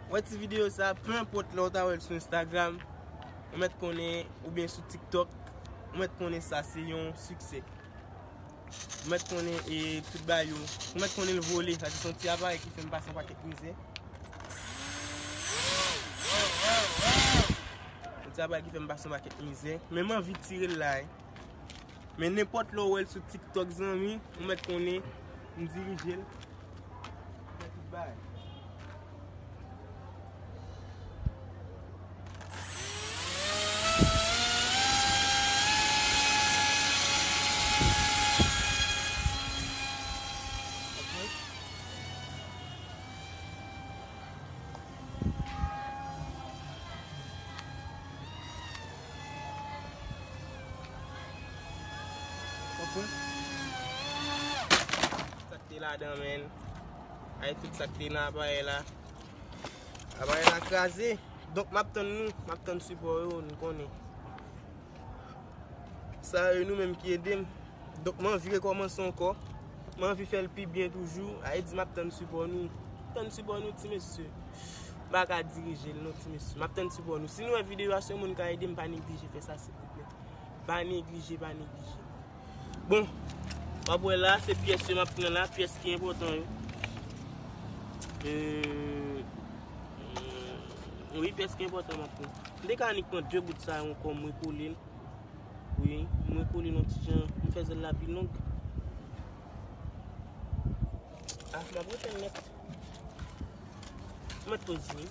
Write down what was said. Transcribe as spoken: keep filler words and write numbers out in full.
Wè ti videyo sa, pe enpòt lè w ta wè l sou Instagram, ou mèt konnen, oubyen sou TikTok, ou mèt konnen sa se yon siksè. Ou mèt konnen e tout bagay yo. Ou mèt konnen l vole. Sa se yon ti aparèy ki fè m pase yon pakèt mizè. Yon ti aparèy ki fè m pase yon pakèt mizè. Men m anvi tire l la, wi. Men nenpòt lè w wè l sou TikTok, zanmi, ou mèt konnen m dirije l. Fè tout bagay. Konprann? Sa k te ladan, men. Ay, tout sa k te nan aparèy la. Aparèy la kraze. Donk, m ap tann nou. M ap tann sipò yo, nou konnen. Sa, e nou menm ki ede m. Donk, m anvi rekòmanse ankò. M anvi fè l pi byen toujou. Sa vle di, m ap tann sipò nou. Tann sipò nou, ti mesye. M pa ka dirije l, non, ti mesye. M ap tann sipò nou. Si nou wè videyo a, se yon moun ka ede m, pa neglije fè sa, silvouplè. Pa neglije, pa neglije. Bon, w ap wè la, se pyès yo m ap pran la, pyès ki enpòtan yo. Euh, wi, pyès ki enpòtan m ap pran. M te ka annik pran de bout sa yo ankò, mwen kole l. Wi, mwen kole l yon ti jan, m fè zèl la pi long. Ah, m ap rete nèt. Mwen poze.